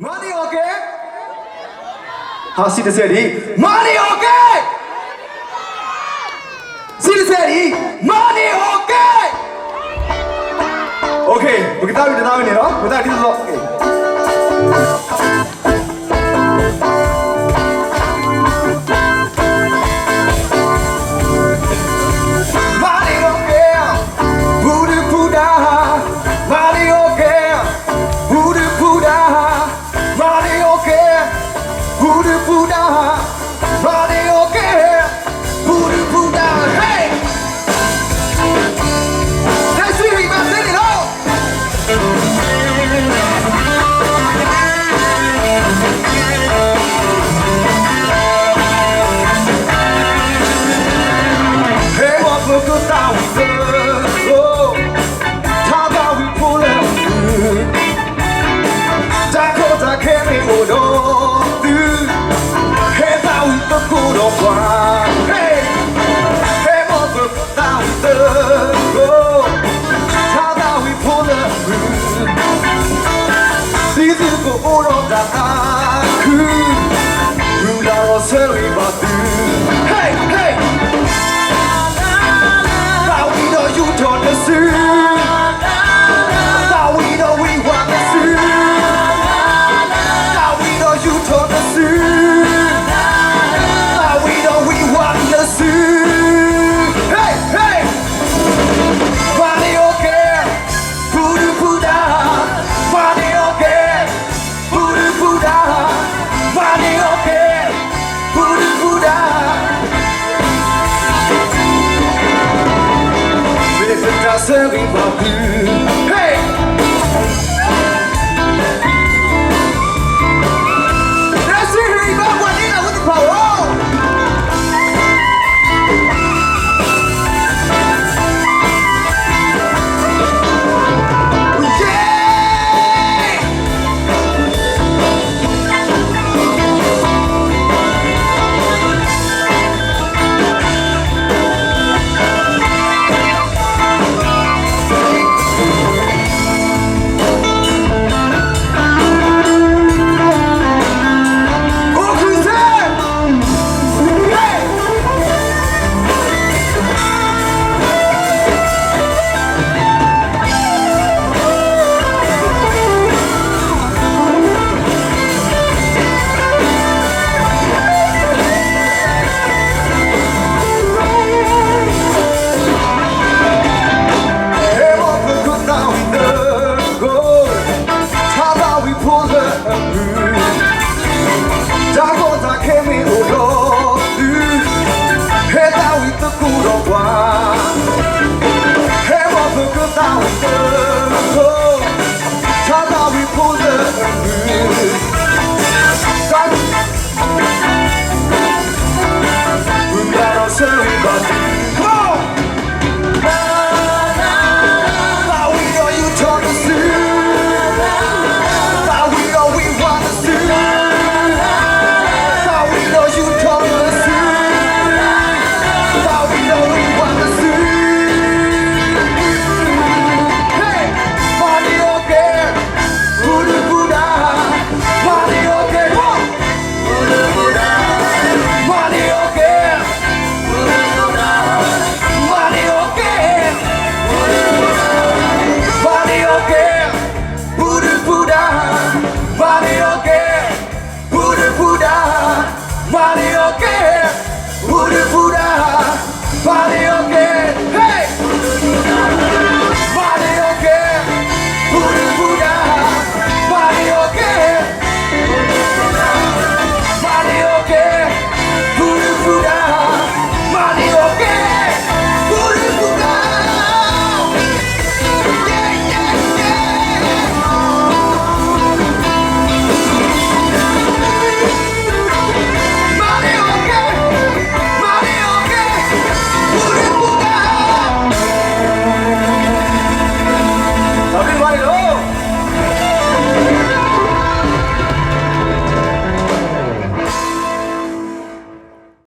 မၤန့ၢ်အီၣ်က့ၤ, ဟးစံးတစဲးဒံး, မၤန့ၢ်အီၣ်က့ၤ, စံးတစဲးဒံး, မၤန့ၢ်အီၣ်က့ၤ. Okay, ပကသးဝံၣ်တသးဝံၣ်န့ၣ်လီၤ, ပကသးဒ်သိး မၤန့ၢ်အီၣ်က့ၤ, ပူၤဒုပူၤဒါ, မၤန့ၢ်အီၣ်က့ၤ, ပူၤဒုပူၤဒါ, မၤန့ၢ်အီၣ်က့ၤ, ပူၤဒုပူၤဒါ, မၤန့ၢ်အီၣ်က့ၤ, ပူၤဒုပူၤဒါ, hey! တၢ်ဆံၣ်မၤသ့န့ၣ်လီၤ. ဟဲမီၢ်ပကသးဝံၣ်သၢ, ထါသးဝံၣ်ဖိလၢအုး, တၢ်ကီတၢ်ခဲမ့ၢ်အိၣ်ဒီးသု, ဟဲသးဝံၣ်သကိးဒီးပှၤ, hey! ဟဲမီၢ်ပကသးဝံၣ်သၢ, ထါသးဝံၣ်ဖိလၢအုး, ဒ်သုကအိၣ်ဒီးတၢ်သး